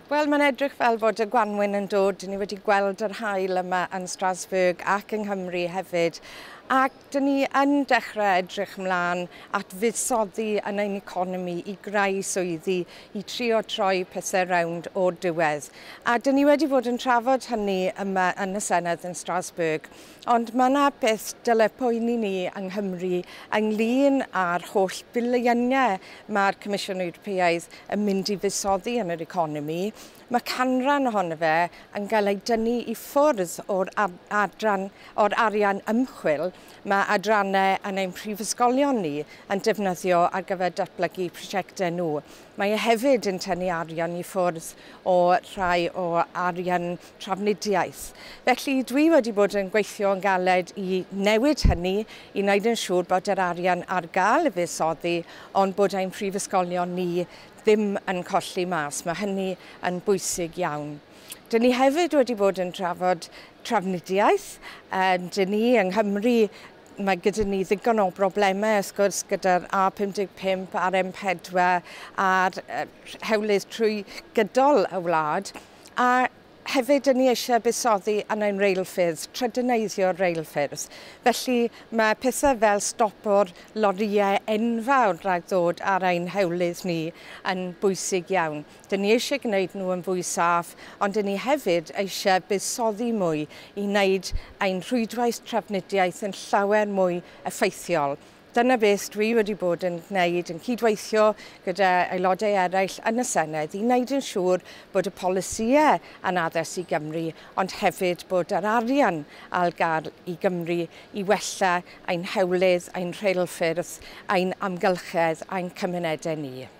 Wel, mae'n edrych fel fod y gwanwyn yn dod. Ni wedi gweld yr haul yma yn Strasbourg ac yng Nghymru hefyd. Ac dyn ni yn dechrau edrych ymlaen at fuddsoddi yn ein economi i greu swyddi, i trio troi pethau rownd o'r diwedd. A dyn ni wedi bod yn trafod hynny yma yn y Senedd yn Strasbourg, ond mae yna beth dyle poeni ni yng Nghymru ynglyn â'r holl biliynau mae'r Comisiwn Ewropeaidd yn mynd i fuddsoddi yn yr economi. Mae canran ohono fe yn cael ei dynnu i ffwrdd o'r adran, o'r arian ymchwil mae adrannau yn ein prifysgolion ni yn defnyddio ar gyfer datblygu prosiectau nhw. Mae e hefyd yn tynnu arian i ffwrdd o rhai o arian trafnidiaeth. Felly dwi wedi bod yn gweithio yn galed i newid hynny, i wneud yn siŵr bod yr arian ar gael i fuddsoddi, ond bod ein prifysgolion ni ddim yn colli mas. Mae hynny yn bwysig iawn. Dyn ni hefyd wedi bod yn trafod trafnidiaeth. Dyn ni yng Nghymru, mae gyda ni ddigon o broblemau, wrth gwrs, gyda'r A55 a'r M4 a'r hewlydd trwy gydol y wlad. A hefyd, dyn ni eisiau buddsoddi yn ein reilffyrdd, trydaneiddio'r reilffyrdd. Felly mae pethau fel stopo'r lorïau enfawr rhag ddod ar ein hewlydd ni yn bwysig iawn. Dyn ni eisiau gwneud nhw yn fwy saff, ond dyn ni hefyd eisiau buddsoddi mwy i wneud ein rhwydwaith trafnidiaeth yn llawer mwy effeithiol. Dyna beth dwi wedi bod yn gwneud, yn cydweithio gyda aelodau eraill yn y Senedd i wneud yn siŵr bod y polisïau yn addas i Gymru, ond hefyd bod yr arian ar gael i Gymru i wella ein hewlydd, ein rheilffyrdd, ein amgylchedd, ein cymunedau ni.